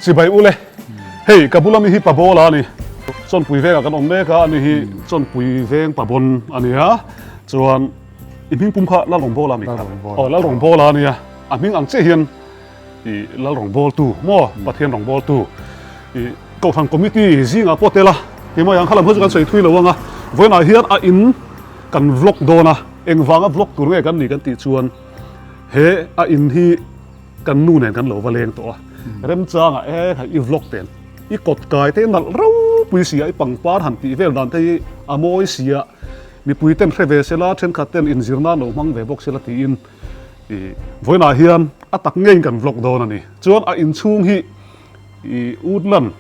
Chibai ule. Hei ka bula mi hi Pabola a ni. Chawnpui vengah kan awm mek a, ani hi Chawnpui veng Pabon a ni a. Chuan i hming pum kha Lalrawngbawla a mi kha? Aw Lalrawngbawla a nia. A hming ang chiah hian i Lalrawngbawltu maw Pathian rawngbawltu i Kohhran Committee zingah pawh tel a ti mai ang. Kha lam kha chu kan sawi thui lo ang a. Vawiinah hian a in kan vlog dawn a, engvanga vlog tur nge kan ni kan tih chuan he a in hi Kan nu nen kan lo va leng tawh a, remchangah e kha i vlog ten i kawt kai te nalh ropui si a, i pangpar han tih vel dan te hi a mawi si a, mipui ten hre ve sela, thenkhat ten inzir nan lo hmang ve bawk sela tiin i vawiinah hian a tak ngeiin kan vlog dawn a ni. Chuan a inchhung hi i Woodland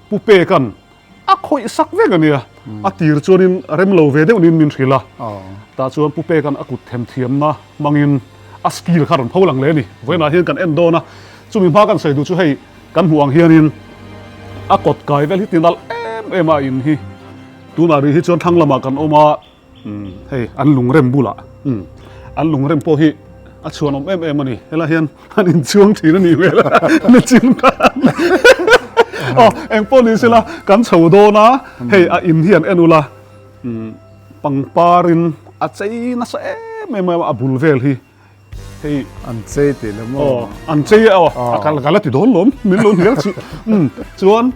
Pu Peka'n A khawih sak vek a nia. A tir chuanin rem lo ve deuh niin min hrilh a. Tah chuan Pu Peka'n a kut themthiamna hmangin a skill kha a rawn pho lang leh a ni. Vawiinah hian kan en dawn a, chumi hma kan sawi duh chu hei kan hmuh ang hianin a kawt kai vel hi ti nalh em em a in hi. Tunah rih hi chuan thlang lamah kan awm a. Hei an lungrem bulah an lungrem pawh hi a chhuanawm em em a ni helai hian an inchhuang thin a nih hmel a nichin khan aw eng pawh ni sela kan chho dawn a hei a in hi an en ula pangparin a chei nasa em em a a bul vel hi. Hei an chei tih la maw? Aw an chei aw a kal ka la ti dawn lawm min lo hnial chu um chuan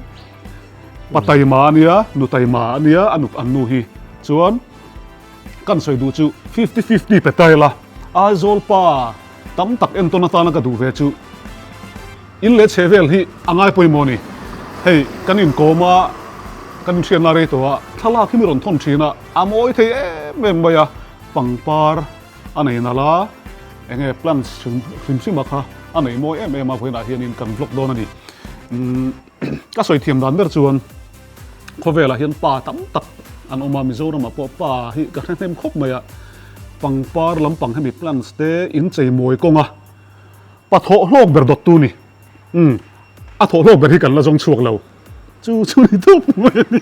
pa taima a nia nu taima a nia a nu an nu hi chuan kan sawi duh chu fifty fifty pe ta ila Aizawl pa tam tak entawn atana ka duh ve chu in leh chhe vel hi a ngai pawimawh a ni hei kan inkawm a kan inhriatna rei tawh a thlalak hi mi rawn thawn thin a a mawi thei em em mai a pangpar A nei nalh a, enge plants hrim hrim hrim a kha a nei mawi em em a vawiinah hianin kan vlog dawn a ni. Umm ka sawi thiam dan ber chuan khawvelah hian pa tam tak an awm a, Mizoramah pawh pa hi ka hre hnem khawp mai a, pangpar lampang hemi plants te inchei mawi kawnga pa thawh hlawk ber dawttu ni. Umm a thawh hlawk ber hi kan la zawng chhuak lo. Chu chu ni tawp mai a ni.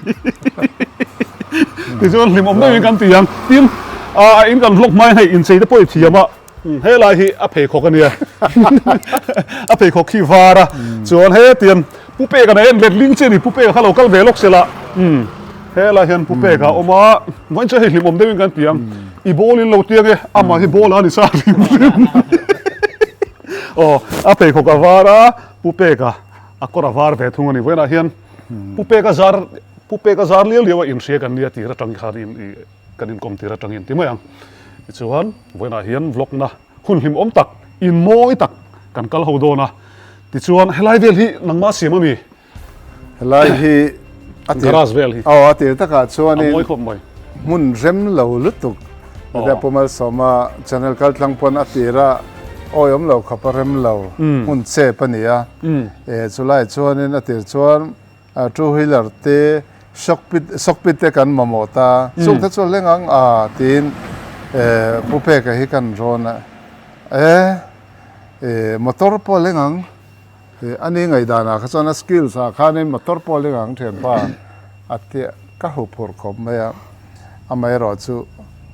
Tichuan hlimawm deuhin kan ti ang. Tin, a in kan vlog hmain hei inchei te pawh i thiam a, helai hi a pheikhawk a nia. A pheikhawk khi var a, chuan hetiang Pu Peka nen en letling chi a ni, Pu Peka kha lo kal ve lawk se la. Helai hian Pu Peka a awm a, vawiin chu hei hlimawm deuhin kan ti ang. I ball in lo tiang e, amah hi ball a ni sa hrim hrim. Aw, a pheikhawk a var a, Pu Peka. A kawr a var ve thung a ni. Vawiinah hian Pu Peka zar Pu Peka zar liau liau a inhria kan nia tir atang khan in i kan inkawm tir atangin ti mai ang. Tichuan vawiinah hian vlog na hun hlimawm tak in mawi tak kan kal ho dawn a. Tichuan helai vel hi nangmah siam a mi? Helai hi a tir Garage vel hi. Aw a tir takah chuanin A mawi khawp mai. Hmun rem lo lutuk Heta Pu Malsawma channel kal tlang pawn a tira awi awm lo khawp a rem lo hmun chep a ni a. E chulai chuanin a tir chuan two wheeler te shock pit shock pit te kan mamawh ta. Chung te chu a hleng ang a tiin e Pu Peka hi kan rawn a e e motor pawh a hleng ang. A ni ngaihdanah kha chuan a skills ah khanin motor pawh a ling ang thianpa a tia ka hu phurh khawp mai a, amaherawh chu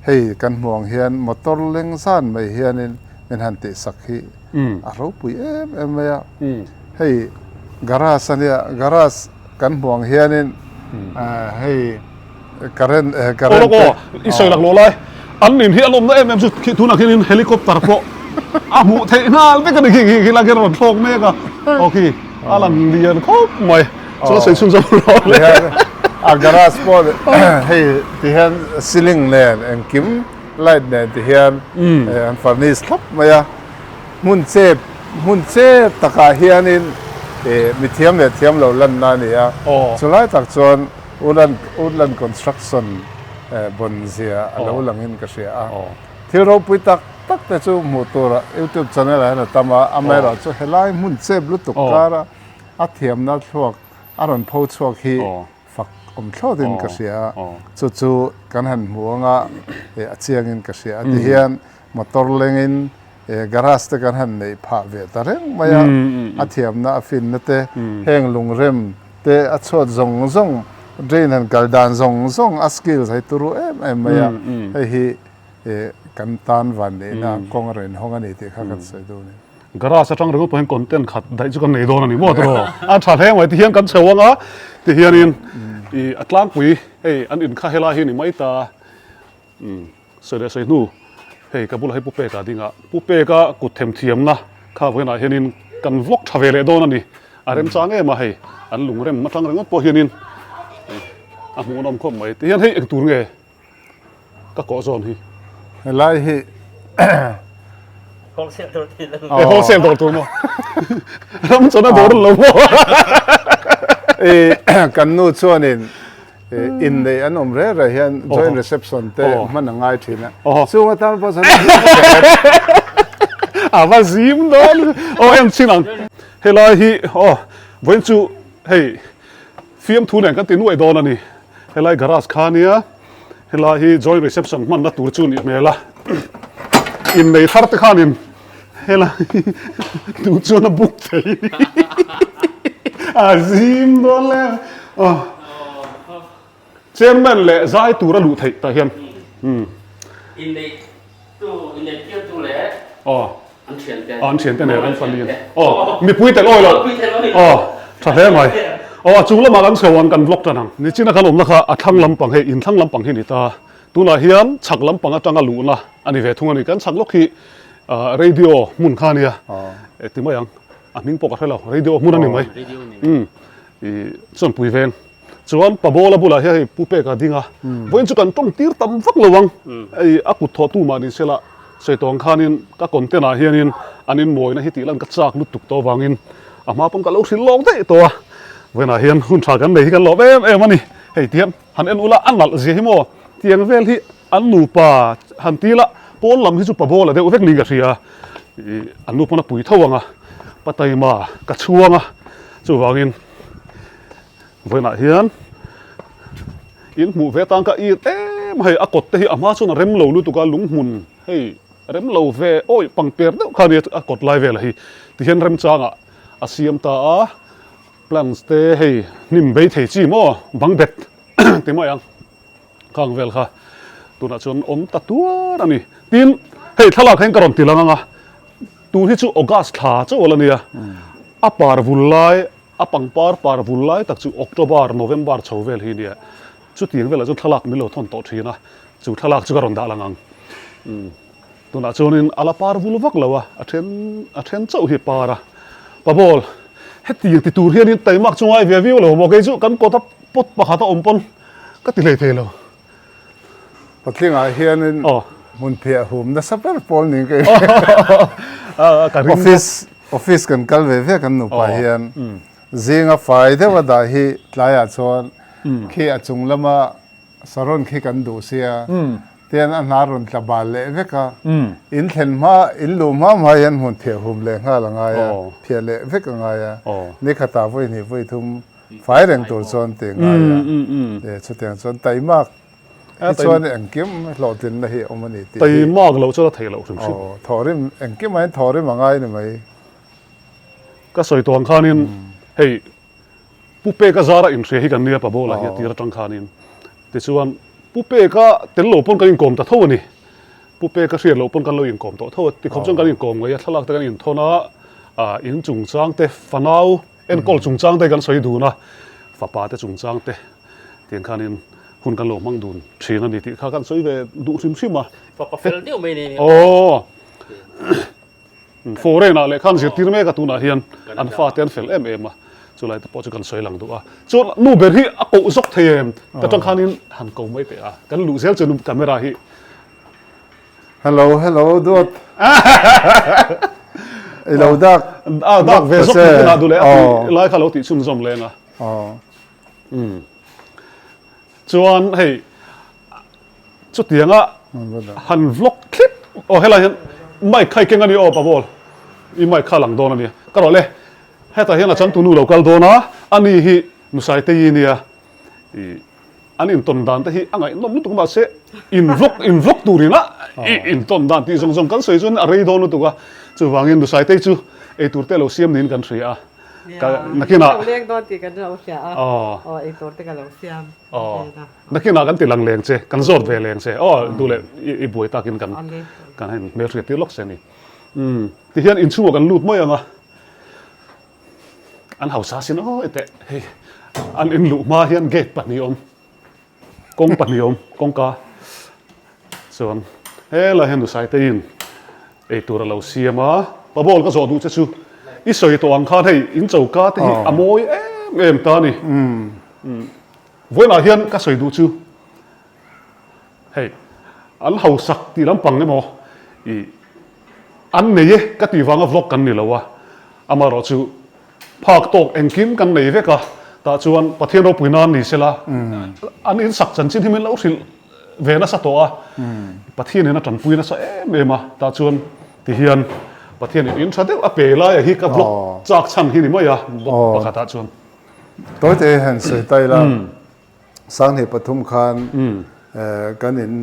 hei kan hmuh ang hian motor leng zan mai hianin min han tihsak hi a ropui em em mai a, hei garage a nia garage kan hmuh ang hianin hei current current te aw i sawi lak lo lai an nin hi a lawmna em em chu khi tunah khianin helicopter pawh a hmuh theih nghal vek a ni khi khi khi lai khian a rawn thlawk mek a aw khi a lang lian khawp mai chuan sawi chhun zawk rawh le a garage pawh hei ti hian ceiling nen engkim light nen ti hian an furnish thlap mai a hmun chep hmun chep takah hianin mithiam leh thiam lo lanna a ni a chulai tak chuan Woodland Woodland Construction bawn zia a lo langin ka hria a. Thil ropui tak tak te chu hmuh tur YouTube channel ah hian a tam a, amaherawh chu helai hmun chep lutuk kara a thiamna thluak a rawn pho chhuak hi fak awm thlawt in ka hria a. Chu chu kan han hmu anga a chiangin ka hria a. Tihian motor lengin garage te kan han neih phah ve ta reng mai a, a thiamna a finna te, heng lungrem te a chhuat zawng zawng, drain han kal dan zawng zawng a skills hei turu em em mai a, hei hi kan tan van neihna kawng a rawn inhawng a ni tih kha kan sawi duh a ni. Garage atang ringawt pawh hian content khat daih chu kan nei dawn a ni maw tiraw? A tha hle mai tihian kan chho ang a, tihianin ih a tlangpui hei an inkha helai hi a ni mai ta. Umm sawi leh sawi hnu hei ka bulah hi Pu Peka ding a, Pu Peka kut them thiamna kha vawiinah hianin kan vlog tha ve leh dawn a ni. A remchang em a hei an lungrem atang ringawt pawh hianin a hmuhnawm khawp mai. Tihian hei engtur nge? Ka kawh zawn hi. Helai hi Wholesale dawr tur lo. E wholesale dawr tur maw? Ram chawna dawr lo maw? E kan nu chuanin inneih an awm reng reng hian joint reception te hman a ngai thin a. Chung atan pawh chuan A va zim dawn. Aw em chin ang. Helai hi aw vawiin chu hei fiamthu nen kan ti nuaih dawn a ni. Helai garage kha ania, helai hi joint reception hmanna tur chu nih hmel a, innei thar te khanin helai hi duh chuan a book thei a zim dawn le aw chairman leh zai tur a luh theih tah hian umm. Innei tu innei tir tu leh. Aw. An thiante. An thiante nen an pali. Aw, mipui tel awi lo. Aw, tha hle mai. Aw, a chung lamah kan chho ang, kan vlog tan ang. Nichina kan awmna kha a thlang lampang hei, in thlang lampang hi ni ta. Tunah hian chhak lampang atanga luhna a ni ve thung a ni. Kan chhak lawk hi radio hmun kha a nia. Ti mai ang, a hming pawh ka hre lo, radio hmun a ni mai. Umm, ih, chuan pui veng. Chuan Pabola bulah hian hei Pu Peka ding a, vawiin chu kan tawng tir tam vak lo ang, hei a kut thawh tu mah ni sela sawi tawng khanin ka content ah hianin an inmawina hi tih lan ka chak lutuk tawh avangin a hma pawn ka lo hrilh lawk daih tawh a, vawiinah hian hun tha kan nei hi kan lawm em em a ni, hei tiang han en ula a nalh zia hi maw tiang vel hi an nupa han ti la pawn lam hi chu Pabola deuh vek niin ka hria, ih an nu pawn a pui tho ang a, pa taima ka chhuang a chuvangin. Vawiinah hian in hmuh ve atan ka ir em a hei a kawt te hi a hma chuan a rem lo lutuk a lunghmun hei rem lo ve awi pangper deuh kha a nia a kawt lai velah hi tihian remchangah a siam ta a plants te hei hnim bei thei chi maw bang bet ti mai ang khang vel kha tunah chuan awm ta tuar a ni tin hei thlalak hian ka rawn ti lang ang a tun hi chu August thla chauh a la nia a par vul lai. A pangpar par vul lai tak chu October, November chho vel hi a nia. Chutiang velah chuan thlalak min lo thawn tawh thin a, chu thlalak chu ka rawn dah lang ang. Umm, tunah chuanin a la par vul vak lo a, a then a then chauh hi a par a. Pabawl, hetiang ti tur hianin taimak chu ngai ve viau lo maw? Kei chu kan kawta pot pakhat a awm pawn ka ti hlei thei lo. Patlingah hianin hmun phiah hum nasa ber pawl niin ka inhria. Office office kan kal ve ve kan nupa hian zinga fai deuh a dah hi tlaiah chuan khi a chung lama saron khi kan duh sia tian a hna rawn tla bal leh vek a in thlen hma in luh hma hma hian hmun phiah hum leh nghal a ngai a phiah leh vek a ngai a nikhatah vawi hnih vawi thum Fai reng tur chuan ti ngai a, chutiang chuan taimak hi chuan engkim hlawhtlinna hi a awm a ni tih hi. Taimak loh chuan a theih loh hrim hrim. Aw, thawhrim, engkim aiin thawhrim a ngai ni mai. Ka sawi tawh ang khanin hei Pu Peka zara inhria hi kan nia Pabola hi a tir atang khanin. Tichuan Pu Peka tel lo pawn kan inkawm ta tho a ni. Pu Peka hriat loh pawn kan lo inkawm tawh tho a, tikhawp chuan kan inkawm ngei a, thlalak te kan inthawn a, in chungchang te fanau Enkawl chungchang te kan sawi dun a, fapa te chungchang te tiang khanin hun kan lo hmang dun thin a ni tih kha kan sawi ve duh hrim hrim a. Fapa fel deuh mai nei nia. Aw. Foreign ah leh khan zirtir mek a tunah hian an fate an fel em em a, chulai te pawh chu kan sawi lang duh a. Chuan nu ber hi a koh zawk thei em? Ta tang khanin han ko mai teh a, kan luh zel chu camera hi. Hello hello duat i lo dak a dak ve zawk ni na dule a ti lai kha lo tih chhun zawm leng a chuan hei chutianga han vlog thlip aw helai hian mic kha i keng a ni aw Pabawl i mic kha a lang dawn a nia ka rawh le hetah hian a changtunu lo kal dawn a ani hi Nusaitei nia i An intawn dan te hi a ngaihnawm lutuk mahse in vlog in vlog turin a intawn dan tih zawng zawng kan sawi chuan a rei dawn lutuk a chuvangin Nusaitei chu eitur te lo siam niin kan hria a ka nakinah Ka lo leng dawn tih kan lo hria a aw eitur te ka lo siam nakinah kan ti lang leng che kan zawt ve leng che aw duh leh i buai takin kan kan hei hmelhriat tir lawk se a ni. Umm tihian inchhungah kan lut mai ang a, an hausa sin awi teh hei an in luh hma hian gate pahnih a awm, kawng pahnih a awm kawngka chuan helai hian nusaiteiin eitur a lo siam a, pa ball ka zawh duh che chu i sawi tawh ang khan hei in choka te hi a mawi em em ta a ni. Vawiinah hian ka sawi duh chu Hei, an hausak tih lampang emaw i an nei e ka tih vanga vlog kan ni lo a, amaherawh chu phak tawk engkim kan nei vek a, tah chuan Pathian ropui nan ni sela an insak chanchin hi min lo hrilh ve nasa tawh a, Pathianin a tanpui nasa em em a, tah chuan tihian Pathianin in tha deuh a pe laia hi ka vlog chak chhan hi ni mai a, vlog pakhatah chuan. Tawite hian sawi ta ila. Sanghnih pathum khan kan in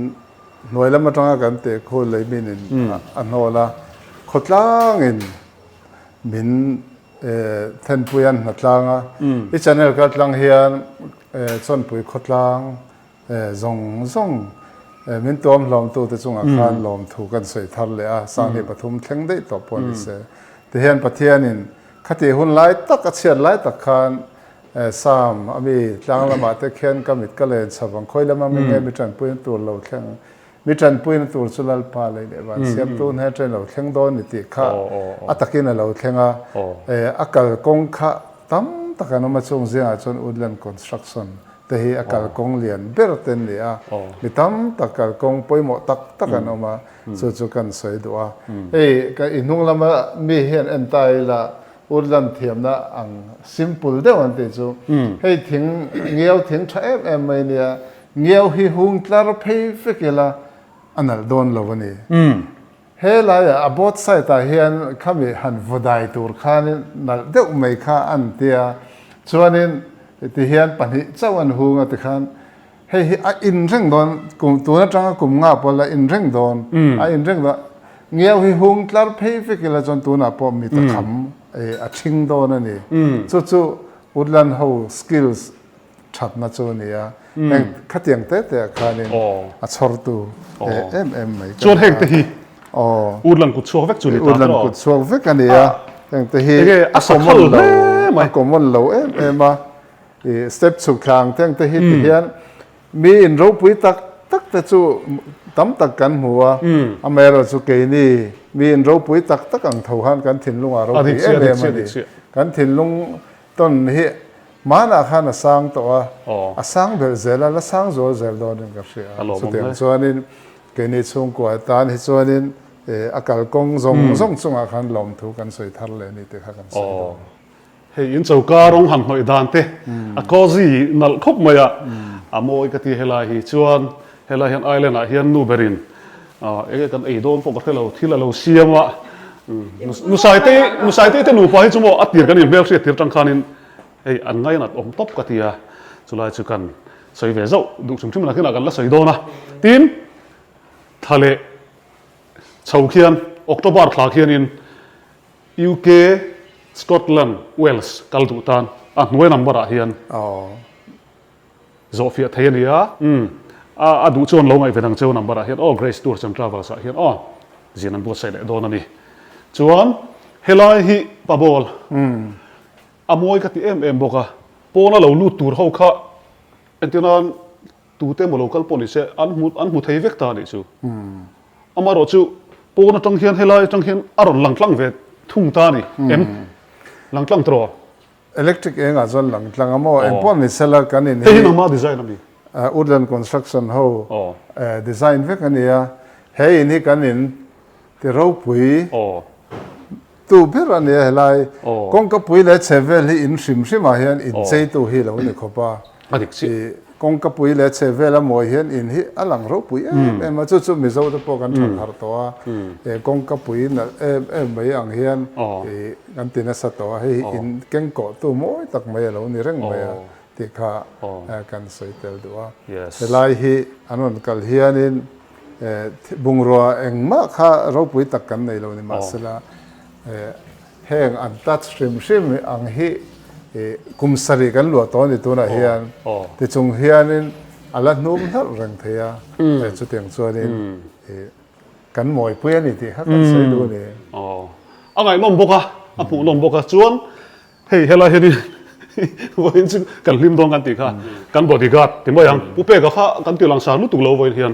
hnuai lam atanga kan teh khu leimin in a hnawl a, khawtlangin min thenpui an hnatlang a, i channel kal tlang hian Chawnpui khawtlang zawng zawng min tuam hlawmtute chungah khan lawmthu kan sawi thar leh a, Sanghnih pathum thleng daih tawh pawh ni se. Tihian Pathianin khatih hun lai tak a chhiat lai tak khan Sam, a mi tlang lamah te khian ka mit ka len chho vang. Khawi lama mi nge mi tanpuina tur lo thleng? Mi tanpuina tur chu Lalpa lei leh van siamtu hnen atangin lo thleng dawn ni tih kha a takin a lo thleng a. A kalkawng kha tam tak an awm a, chung zingah chuan Woodland Construction te hi a kalkawng lian ber te an ni a. Mi tam tak kalkawng pawimawh tak tak an awm a, chu chu kan sawi duh a. Hei, i hnung lama mi hian en ta ila Woodland thiamna ang simple deuh an tih chu hei thing ngiau thing tha em em mai nia, ngiau hi hung tlar phei vek ila a nalh dawn lo a ni. He laiah a both side ah hian khami han vaw dai tur khanin nalh deuh mai kha an tia, chuanin tihian pahnih chauh an hung a tikhan Hei hi a in reng dawn, kum tun atanga kum nga pawh la in reng dawn, a in reng dawn. Ngiau hi hung tlar phei vek ila chuan tunah pawh mi ta kham a thing dawn a ni. Chu chu Woodland ho skills thatna chu a ni a, heng khatiang te te ah khanin a chhawrtu em em mai ka ni a. Chuan heng te hi Woodland kut chhuak vek chu ni ta tawh. Woodland kut chhuak vek a ni a, heng te hi a common lo, a common lo em em a. I step chhuk thlang te ang te hi ti hian mi in ropui tak tak te chu tam tak kan hmu a, amaherawh chu keini mi in ropui tak tak ang tho khan kan thinlung ah ropui em em a ni. Kan thinlung tawn hi hmanah khan a sang tawh a, a sang belh zel a, la sang zual zel dawnin ka hria. Chutiang chuanin keini chhungkua tan hi chuanin a kalkawng zawng zawng chungah khan lawmthu kan sawi thar leh a ni tih kha kan sawi dawn. Hei in choka rawng han hnawih dan te a cozy nalh khawp mai a, a mawi ka ti helai hi chuan helai hian island ah hian nu berin enge kan ei dawn pawh ka hre lo thil a lo siam a, Nusaite Nusaite te nupa hi chu maw a tir kan inhmel hriat tir tang khanin hei an ngainat awm tawp ka ti a, chulai chu kan sawi ve zauh duh hrim hrim nakinah kan la sawi dawn a, tin thla leh chho khian October thla khianin UK, Scotland, Wales kal duh tan a hnuai number ah hian zawhfiah thei a ni a. Umm a duh chuan lo ngaihven ang cheu number ah hian aw Grace Tours and Travels ah hian aw zin an buatsaih leh dawn a ni. Chuan helai hi Pabawl a mawi ka ti em em bawk a, pawna lo lut tur ho kha entir nan Tute emaw lo kal pawh ni se an hmu an hmu thei vek ta a nih chu. Amaherawh chu pawn atang hian helai atang hian a rawn lang tlang ve thung ta a ni em? Lang tlang tawh. Electric engah chuan lang tlang a maw? Eng pawh ni sela kan in hi. Hei hi nangmah design a mi? Woodland Construction ho design vek a ni a. He in hi kan in Ti ropui tu ber a nia helai kawngkapui leh chhe vel hi in hrim hrim ah hian in cheitu hi lo ni khawp a i kawngkapui leh chhe vel a mawi hian in hi a lang ropui em em a chu chu Mizo te pawh kan that harh tawh a he kawngkapui nalh em em mai ang hian i kan ti nasa tawh a hei hi in kengkawh tu mawi tak mai a lo ni reng mai a tih kha kan sawi tel duh a helai hi an rawn kal hianin Bungrua engmah kha ropui tak kan nei lo ni mahsela heng an touch hrim hrim ang hi kum sarih kan luah tawh a ni tunah hian tichung hianin a la hnum hlarh reng thei a chutiang chuanin kan mawipui a ni tih kha kan sawi duh a ni. A ngaihnawm bawk a, a hmuhnawm bawk a. Chuan hei helai hianin vawiin chu kan hlim dawn kan tih kha kan bodyguard ti mai ang. Pu Peka kha kan ti langsar lutuk lo vawiin hian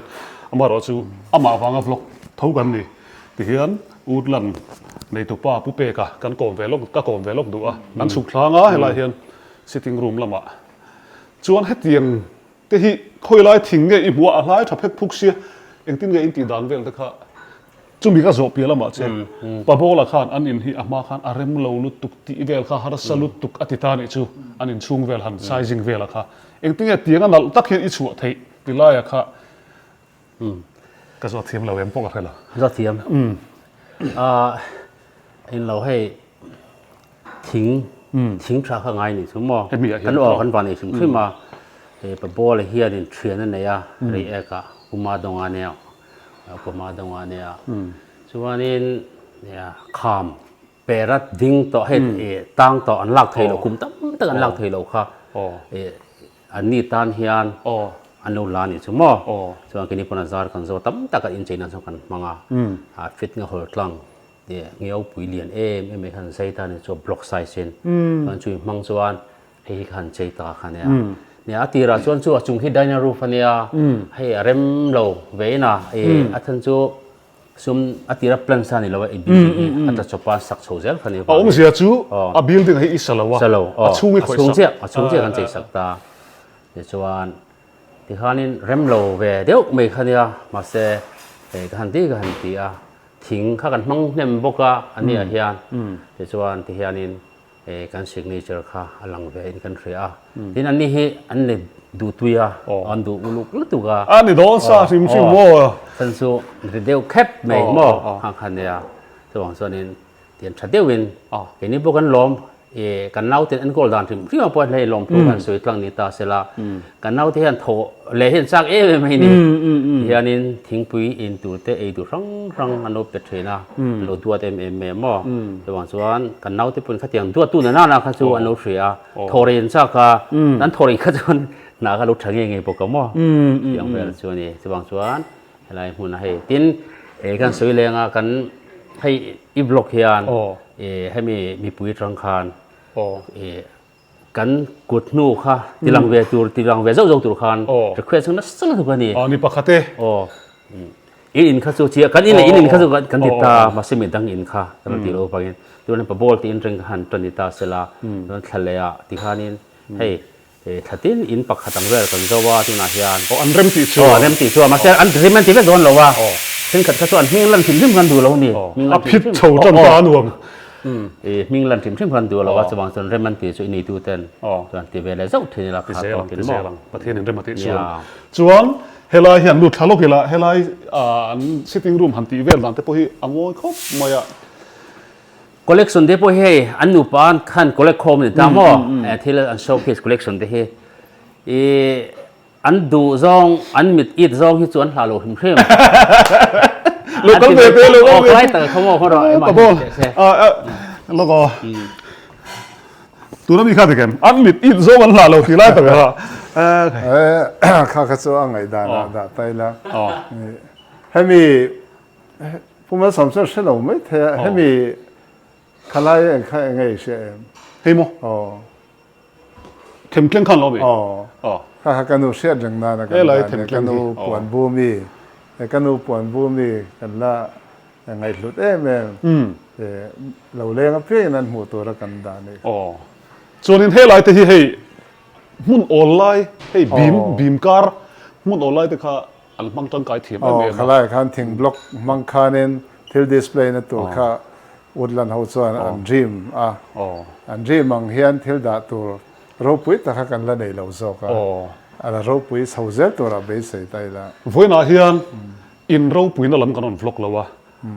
amaherawh chu amah vanga vlog tho kan ni. Tihian Woodland neitupa Pu Peka kan kawm ve lawk ka kawm ve lawk duh a. Kan chhuk thlang a helai hian sitting room lamah chuan hetiang te hi khawilai thing nge i hmuh a, a hlai tha phek phuk sia engtin nge in tih dan vel te kha Chumi ka zawh piah lamah che Pabola khan an in hi a hma khan a rem lo lutuk tih vel kha harsa lutuk a ti ta nih chu an in chhung vel han sizing vela kha engtinge tiang a nalh tak hian i chhuah theih ti laia kha ka zawt thiam lo em pawh ka hre lo. Zawt thiam. In lo hei thing thing tha kha ngai nih chu maw kan aw kan van ei hrim hrim a Pabola hianin thian a nei a reiek ah Uma Dawnga nia Kuma dawng a nia. Chuanin kham pera ding tawh hei tang tawh an lak thei lo kum tam tak an lak thei lo kha an ni tan hian an lo la nih chu maw. Chuan keini pawn a zar kan zo tam tak a inchei nan chuan kan hmang a fit nga hawl tlang ngiau pui lian em em mai khan zai ta ni chu block size in chuan chui hmang chuan Hei hi ka han chei ta kha nia. Nia a tirah chuan chu a chung hi dining roof a nia. Hei a rem lo ve in a e a then chu sum a tira plan sa ni lo a i building hi a tla chawp a sak chho zel kha ni A awmzia chu a building hi i sa lo a. Sa lo a chhung i khawih sak. A chhung chiah kan chei sak ta. Tichuan tikhanin rem lo ve deuh mai kha nia mahse hei ka han ti ka han ti a thing kha kan hmang hnem bawk a a nia hian tichuan tihianin He kan signature kha a lang ve in kan hria a. Tin anni hi an ni duh tui a, an duh uluk lutuk a. A ni dawn sa hrim hrim maw? Chan chu ri deuh khep mai maw khang kha nia. Chuvang chuanin tian tha deuhin keini pawh kan lawm i kan naute enkawl dan hrim hrim ah pawh hei lawmthu kan sawi tlang ni ta sela. Kan naute hian thaw leh hi an chak em em mai ni. Tihianin thingpui in tur te ei tur hrang hrang an lo pe thin a, an lo duat em em mai a maw. Chuvang chuan kan naute pawhin khatiang duattu na nana kha chu an lo hria a, thaw rei an chak a, an thaw rei kha chuan hna kha lo tha ngei ngei bawk a maw. Tiang vel chu a ni. Chuvang chuan helai hmunah hei tin kan sawi leng a kan hei i vlog hian hemi mipui atang khan Kan kut hnu kha ti lang ve tur, ti lang ve zauh zauh tur khan request kha nasa lutuk a ni. Aw ni pakhat e. Aw. In in kha chu chia kan in in in kha chu kan ti ta mahse mi dang in kha kan ti lo vangin tuan pa ball ti in reng kha han tan ni ta sela chuan thla leh ah ti khanin hei thla tin in pakhat ang vel kan zo a tunah hian. Aw an rem tih chu. Aw an rem tih chu a mahse an rem an ti vek dawn lo a. Thenkhat kha chu an hming lan hrim hrim khan duh lo a ni. A phit chho tan ta a nuam. I hming lan hrim hrim khan duh lo a, chuvang chuan rem an tih chu i neitu ten chuan ti ve leh zauh thin ila kha tawk in maw. Pathian in rem a tih chuan. Chuan helai hian lut thla lawk ila helai an sitting room han tih vel dan te pawh hi a ngawi khawp mai a. Collection te pawh hi hei an nupa an khan collect khawm a ni ta maw, thil an showcase collection te hi i An duh zawng, an mit it zawng hi chu an hlah lo hrim hrim. Lo kal ve ve, lo kal ve. Lai tak kha maw rawh ema hi teh se. Lo ko. Tuna mi kha ti kem. An mit it zawng an hlah lo ti lai tak ha. Kha kha chu a ngaih dan ah dah tai la. Hemi Pu Malsawm chuan hre lo mai thei a. Hemi khalai eng kha eng nge i hria em? Hei maw? Aw. Themtleng khan lo mi? Aw. Aw. Kha kha ka nu hriat reng nana kan dan nia, ka nu puan bu mi, ka nu puan bu mi kan la ngaihhlut em em, lo leng apiangin an hmuh tura kan dah nih kha. Aw. Chuanin helai te hi hei hmun awl lai, hei bim, bim kar hmun awl lai te kha an hmang tangkai thiam em em a. Aw, khalai khan thing block hmang khanin thil display na tur kha Woodland ho chuan an dream a, an dream ang hian thil dah tur ropui tak kha kan la nei lo zawk a, a la ropui chho zel turah beisei ta ila. Vawiinah hian in ropuina lam kan rawn vlog lo a,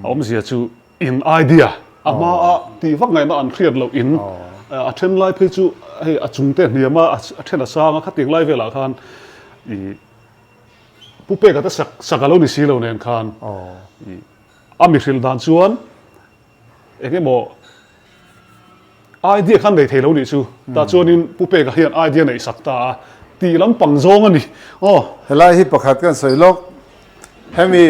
a awmzia chu in idea a hma a tih vak ngaihna an hriat loh in a then lai phei chu hei a chung te hniam a, a then a sang a, khatiang lai velah khan ih Pu Peka te sak sak a lo ni si lo nen khan ih A mi hrilh dan chuan eng emaw idea khan nei thei lo nih chu. Tah chuanin Pu Peka hian idea neih sak ta a tih lampang zawng a ni. Aw. Helai hi pakhat kan sawi lawk. Hemi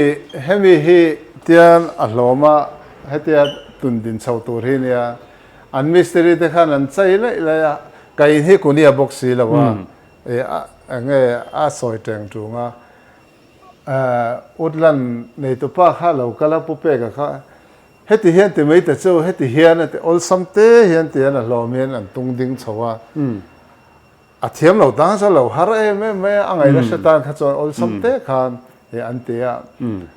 hemi hi tian a hlawm a, hetia tun din chho tur hi nia. An mistiri te khan an chei laih laih a, ka in hi kunia bawk si lo a, ih a enge a sawi teng tung a. Woodland neitupa kha lo kal a, Pu Peka kha heti hian ti mai ta chu, heti hian a ti awlsam te hian ti hian a hlawm hian an tung ding chho a. A thiam lo tan chuan lo har em em mai a, a ngaihna hre tan kha chuan awlsam te khan an ti a.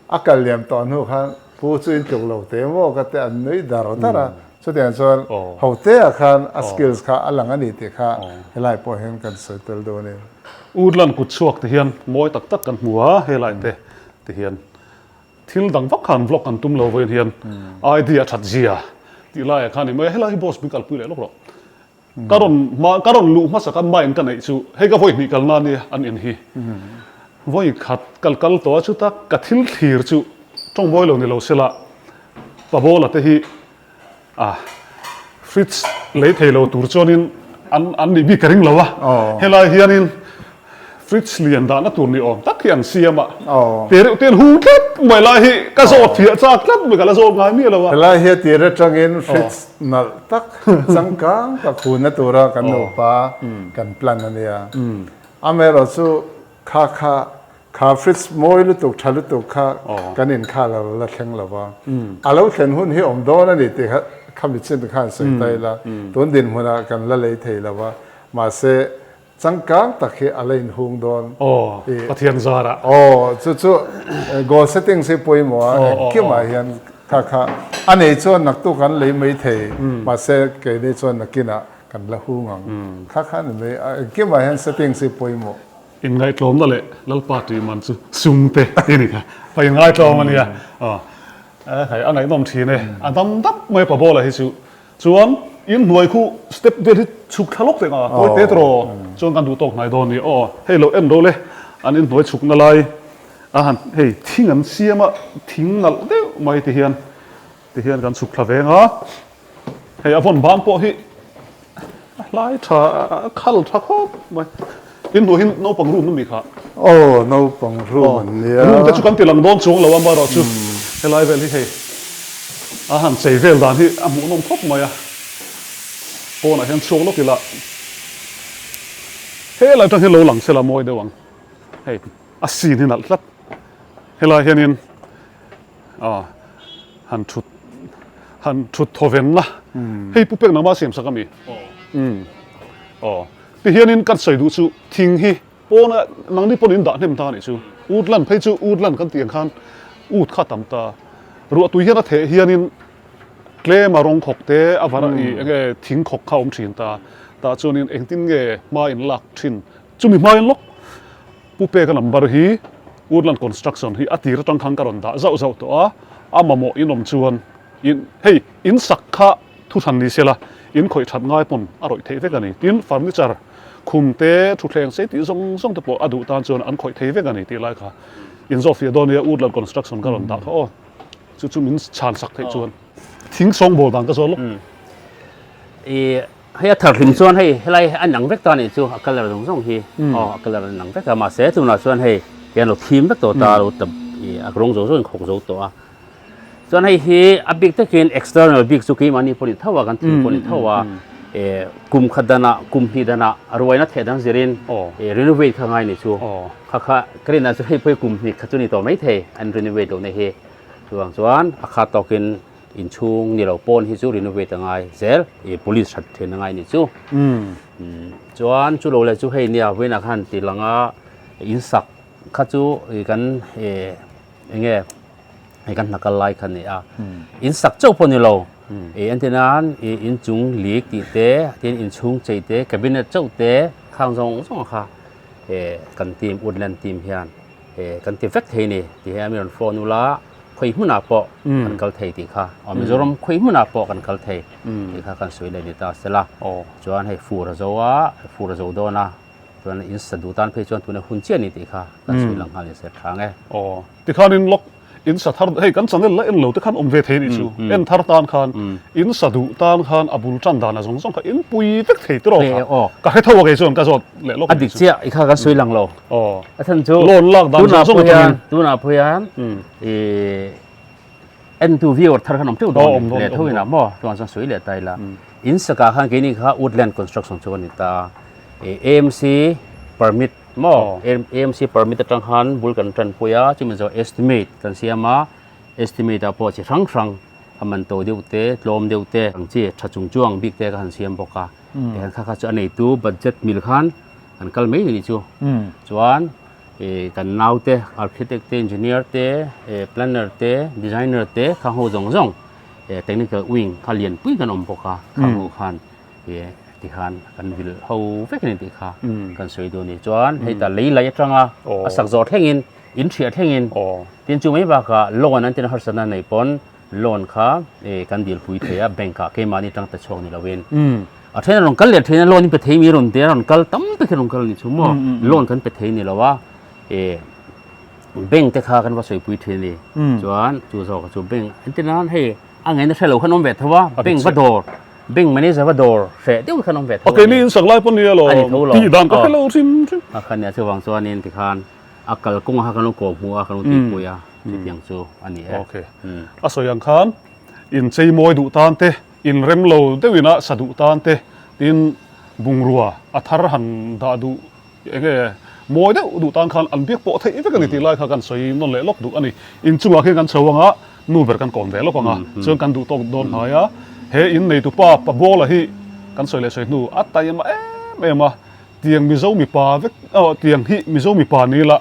A kal liam tawh hnu khan Pu chu in tluk lo te maw ka ti an nui dar dar a. Chutiang chuan hote-ah khan a skills kha a lang a ni tih kha helai pawh hian kan sawi tel dawn e. Woodland kut chhuak te hian mawi tak tak kan hmu a, helai te ti hian thil dang vak khan vlog kan tum lo vawiin hian idea that zia tih laiah khan i mai a, helai hi boss min kalpui leh lawk rawh. Ka rawn hma ka rawn luh hmasa ka mind ka neih chu hei ka vawi hnih kalna ania an in hi. Vawi khat kal kal tawh a chuta ka thil thlir chu tawngbawi lo ni lo sela Pabola te hi a fridge lei thei lo tur chuanin an an nih bik ka ring lo a. Helai hianin Fridge lian dahna tur ni awm tak hi an siam a, te reuh te an hung tlat mai lai hi ka zawt fiah chak tlat mai ka la zawt ngai miah lo a. Helai hi a tir atangin fridge nalh tak changkang tak hunna tura kan nupa kan plan a nia. Amaherawh chu kha kha kha fridge mawi lutuk tha lutuk kha kan inkhal a lo la thleng lo va. A lo thlen hun hi awm dawn a ni tih kha khami chin khan sawi ta ila tun dinhmunah kan la lei thei lo va. Mahse Changkang tak hi a la inhung dawn. Aw, Pathian zarah. Aw, chu chu goal settings hi pawimawh a, engkimah hian kha kha a nei chuan naktuk an lei mai thei, mahse keini chuan nakinah kan la hung ang. Kha kha ni mai, engkimah hian settings hi pawimawh. Inngaihtlawmna leh Lalpa tih man chu sum te tih a ni kha. Pa inngaihtlawm a nia. Aw, hei a ngaihnawm thin e. A dam dap mai pa Bawla hi chu. Chuan in hnuai khu step vel hi chhuk thla lawk vek a, kawi te tawh chuan kan duh tawk hnai dawn a ni. Aw hei lo en ro le, an in hnuai chhukna lai a han hei thing an siam a, thing nalh deuh mai ti hian ti hian kan chhuk thla veng a, hei a vawn ban pawh hi a hlai tha a khal tha khawp mai. In hnuai hi naupang room a mi kha? Aw naupang room an nia. Room te chu kan ti lang dawn chuang lo a amaherawh chu helai vel hi hei a han chei vel dan hi a hmuhnawm khawp mai a, pawnah hian chhuak lawk ila helai atang hian lo lang sela mawi deuh ang hei a scene hi nalh tlat helai hianin ah han thut han thut thawvenna hei pu pek nangmah siam sak a mi? Umm aw. Tihianin kan sawi duh chu thing hi pawna nangni pawn in dah hnem ta a nih chu. Woodland phei chu woodland kan tih ang khan wood kha a tam ta. Ruahtui hian a theh hianin tlem a rawng khawk te a var i enge thing khawk kha a awm thin ta. Tah chuanin engtin nge hma in lak thin chumi hma in lawk Pu Peka number hi woodland construction hi a tir atang khan ka rawn dah zauh zauh tawh a, a mamawh in awm chuan in hei in sak kha Thu hran ni sela, in khawih that ngai pawn a rawih theih vek a ni. Tin, furniture, khum te, thutthleng sei tih zawng zawng te pawh a duh tan chuan an khawih thei vek a ni tih lai kha in zawh fiah dawn nia, Woodland Construction ka rawn dah kha aw. Chu chu min chhan sak theih chuan thing sawngbawl dan ka zawh lawk. I hei a thar hlim chuan hei helai a nang vek ta a nih chu a colour zawng zawng hi aw a colour a nang vek a mahse tunah chuan hei hian lo thim vek tawh ta lo i a rawng zawng zawng in khawk zo tawh a. Chuan hei hi a bik takin external bik chu keimahni pawh ni tho a, kan thil pawh ni tho a, kum khat danah, kum hnih danah ruaina theh dang zirin renovate kha ngai ni chu. Kha kha ka rinah chu hei pawh hi kum hnih khat chu ni tawh maithei an renovate lohna hi. Chuvang chuan a khat tawkin inchhung ni lo pawn hi chu renovate a ngai zel, police that then a ngai ni chu. Chuan chu lo leh chu hei nia vawiinah khan ti langa in sak kha chu kan eng nge hei kan hna kal lai kha ni a in sak chauh pawh ni lo ih entir nan ih inchung lik tih te tin inchhung chei te cabinet chauh te khang zawng zawng kha eh kan team woodland team hian eh kan ti vek thei ni ti hian mi rawn phone ula khawi hmunah pawh kan kal thei tih kha aw Mizoram khawi hmunah pawh kan kal thei tih kha kan sawi leh ni ta sela chuan hei fur a zo a fur a zo dawn a. Chuan in sa duh tan phei chuan tuna hun chiah a ni tih kha kan sawi lang nghal in ser thang e. Aw, tikhanin lawk in sa thar, hei kan channel la en lo te khan awm ve thei a nih chu. En thar tan khan in sa duh tan khan a bul tan dan a zawng zawng kha in pui vek thei tiraw kha. Ka hre tho a kei chuan ka zawt leh lawk a nih chu. A dik chiah i kha kan sawi lang lo. Aw. A chhan chu loan lak dan zawng zawng atangin. Tunah pawh hian i. Entu viewer thar khan awm teuh dawn leh tho inah maw chuan chuan sawi leh ta ila. In sakah khan keini kha woodland construction chu a ni ta a. AMC permit maw AMC permit atang khan bul kan tanpui a chumi zawh estimate kan siam a estimate ah pawh chi hrang hrang a man to deuh te tlawm deuh te ang chi tha chung chuang bik te ka han siam bawk a tihian kha kha chu a neitu budget mil khan an kal mai a nih chu chuan kan naute architect te engineer te planner te designer te khang ho zawng zawng technical wing kha lian pui kan awm bawk a khang ho khan tikhan kan vil ho vek a ni tih kha kan sawi duh a ni. Chuan hei ta lei lai atanga a sak zawh thlengin in thiah thlengin tin chu mai bakah loan an tina harsatna nei pawn loan kha kan dil pui thei a bank ah keimahni atang ta chhuak ni loin a then a rawn kal leh thin a loan in pe thei mi rawn te a rawn kal tam tak hi rawn kal a ni chu maw loan kan pe thei ni lo a bank te kha kan va sawi pui thin a ni chuan chu zawk chu bank an tina hei a ngaihna hre lo khan awm ve tho a bank va dawr Bank manager va dawr hreh deuh khan awm ve tho a ni. Okay, ni in sak lai pawh nia lo. A ni tho lo. Tih dan ka hre lo hrim hrim. A khan nia chuvang chuanin tikhan a kalkawng kha kan lo kawh hmuh a, kan lo tihpui a, chutiang chu a ni e. Okay. A sawi ang khan in chei mawi duh tan te, in rem lo deuhin a sa duh tan te, tin bungrua a thar han dah duh Eng nge mawi deuh duh tan khan an biak pawh theih vek a ni tih lai kha kan sawi nawn leh lawk duh a ni. Inchungah khian kan chho ang a, nu ber kan kawm ve lawk ang a, chuan kan duh tawk dawn hnai a. He in neitu pa Pabola hi kan sawi leh sawi hnu a taima em em a, tiang Mizo mipa vek aw tiang hi Mizo mipa ni la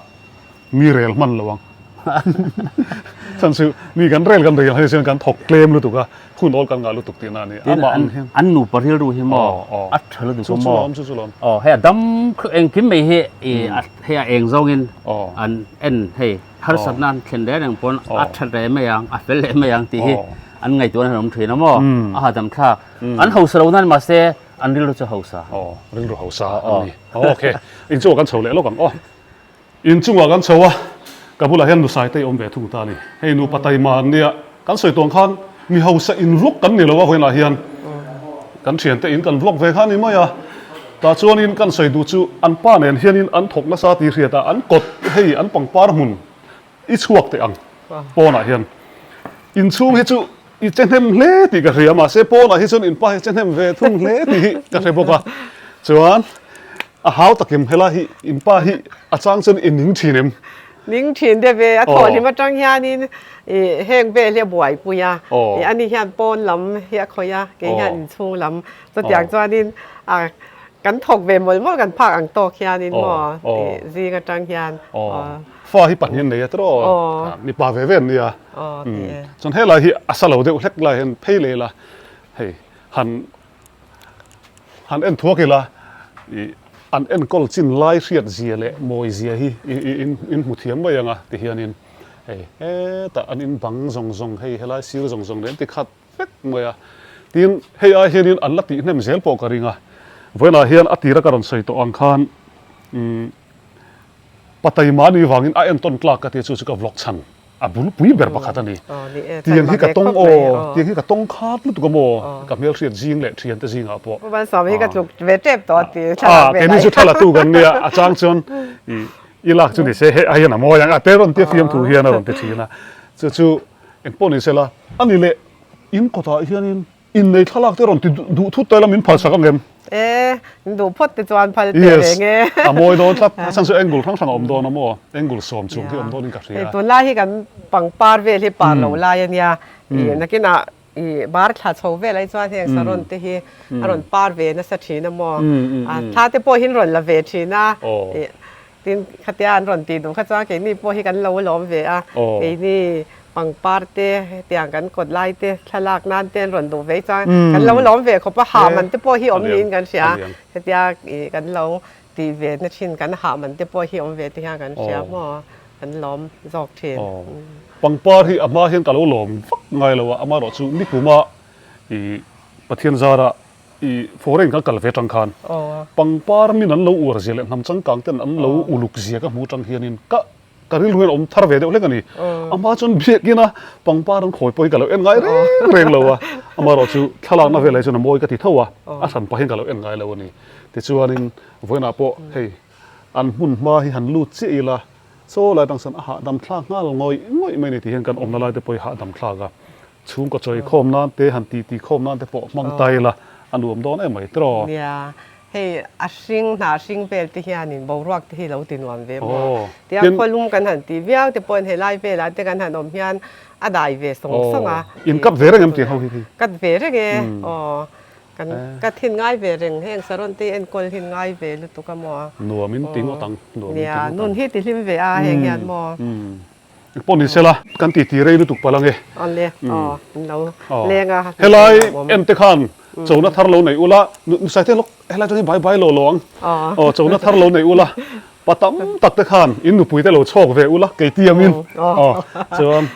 mi rel hman lo ang. Chhan chu mi kan rel kan rel hi chuan kan thawk tlem lutuk a, hun awl kan ngah lutuk tihna a ni. Amah ang hian. An nupa rilru hi maw a tha lutuk a maw. Chu chu lawm. Aw hei a dam engkim mai hi hei a eng zawngin an en hei harsatna an thlen reng reng pawn a tha reh mai ang a fel leh mai ang tih hi an ngaihtuahna an awm thin a maw a hahdam thlak. An hausa lo nan mahse an rilru chu hausa. Aw rilru hausa an ni. Okay inchungah kan chho leh lawk ang aw. Inchungah kan chho a, ka bulah hian Nusaite i awm ve thung ta a ni. Hei nupa taima an nia, kan sawi tuang khan mi hausa in vlog kan ni lo a vawiinah hian kan thiante in kan vlog ve kha a ni mai a. Tah chuanin kan sawi duh chu an pa nen hianin an thawk nasa tih hriat a, an kawt hei an pangpar hmun i chhuak teh ang pawnah hian. Inchhung hi chu i che hnem hle tih ka hria mahse pawnah hi chuan inpa hi che hnem ve thung hle tih hi ka hre bawk a. Chuan A hau takim helai hi in pa hi a chang chuan i ning thin em? Ning thin deuh e, a thawhhlim atang hianin i heng vel hi a buaipui a, i ani hian pawn lam hi a khawih a, kei hian inchhung lam chutiang chuanin a kan thawk ve mawlh mawlh kan phak ang tawk hianin maw i zing atang hian aw. Fa hi pahnih an nei a tiraw? Mipa ve ve an nia. Chuan helai hi a sa lo deuh hlek lai hian phei leh ila hei han Han en thuak ila ih an enkawl chin lai hriat zia leh mawi zia hi in hmu thiam mai ang a ti hianin hei hetah an in bang zawng zawng hei helai sir zawng zawng nen ti khat vek mai a tin hei ai hianin an la tih hnem zel pawh ka ring a vawiinah hian a tira ka rawn sawi tawh ang khan umm Pataima ni vangin a entawn tlak ka tia chu chu ka vlog chhan a bulpui ber pakhat a ni. Tiang hi ka tawng aw, tiang hi ka tawng khat lutuk a maw, ka hmelhriat zing leh thiante zingah pawh. Pu Malsawm hi ka tluk ve tep tawh a ti thlalak ve lai. Keini chu thlalatu kan nia, a chang chuan i lak chu ni se hei aiin a mawi ang a te rawn tia fiamthu hian a rawn ti thin a. Chu chu engpawh ni sela a ni leh in kawtah hianin Innei thlalak te rawn ti duh thut ta ila min phal sak ang em? E, in duh phawt te chuan phal teh reng e. Yes, a mawi dawn tlat. A chhan chu angle hrang hrang a awm dawn a maw? Angle sawm chung hi a awm dawnin ka hria. Hei tunlai hi kan pangpar vel hi par lo lai a nia. I nakinah i bar thla chho vel ai chuan heng saron te hi a rawn par ve nasa thin a maw? A thla te pawh hi an rawn la ve thin a. Tin, khatia an rawn tih duh kha chuan keini pawh hi kan lo lawm ve a, keini pangpar te hetiang kan kawt lai te thlalak nan te an rawn duh ve chuan kan lo lawm ve khawp a, hah man te pawh hi awm niin kan hria, hetia ih kan lo tih ve na thin kan hah man te pawh hi awm ve te hian kan hria maw, kan lawm zawk thin. Pangpar hi a hma hian ka lo lawm vak ngai lo a, amaherawhchu nikuma ih Pathian zara I foreign kan kal ve tang khan pangpar min an lo uar zia leh hnam changkang ten an lo uluk zia ka hmu tang hianin ka ka rilru hian awm thar ve deuh hlek a ni. Amah chuan biakin a pangpar an khawi pawh hi ka lo en ngai reng reng lo a, amaherawh chu thlalakna velah hi chuan a mawi ka ti tho a, a hran pah hian ka lo en ngai lo a ni. Tichuanin vawiinah pawh hei an hmun hma hi han lut chiah ila chaw lai tang sawn a hahdam thlak nghal ngawih ngawih mai a ni tih hian kan awmna lai te pawh hi hahdam thlak a. Chhungkaw chawi khawm nan te han titi khawm nan te pawh hmang ta ila a nuam dawn em mai tiraw. Nia, hei a hring hna hring vel te hianin boruak te hi lo ti nuam ve maw. Tia khawlum kan han tih viau te pawhin helai velah te kan han awm hian a dai ve sawng sawng a. In kat ve reng em tih ho hi hi. Kat ve reng e, aw. Kan kat hin ngai ve reng, heng saron te enkawl hin ngai ve lutuk a maw. Nuam in ti ngawt ang, nuam in ti ngawt ang. Nia, nun hi ti hlim ve a heng hian maw. Pawh ni sela, kan titi rei lutuk palh ange. Awle, aw, in lo leng a. Helai en te khan chona thar lo nei ula, nusai te lawk helai chuan hi bai bai lo lo ang. Aw, chona thar lo nei ula, pa tam tak te khan in nupui te lo chhawk ve ula, kei tiangin. Aw, chuan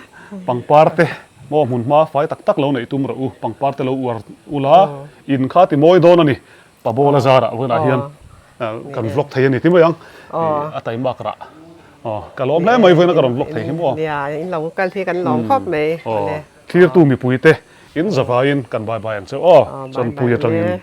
pangpar te maw hmun hma fai tak tak lo neih tum rawh u, pangpar te lo uar ula, in kha ti mawi dawn a ni. Pa Bawla zarah vawiinah hian kan vlog thei a ni ti mai ang, a taimak rah. Aw, ka lawm hle mai vawiina ka rawn vlog thei hi maw. Nia, in lo kal hi kan lawm khawp mai. Aw, thlirtu mipuite in zavaiin kan bye bye ang che aw, chuan pui atangin.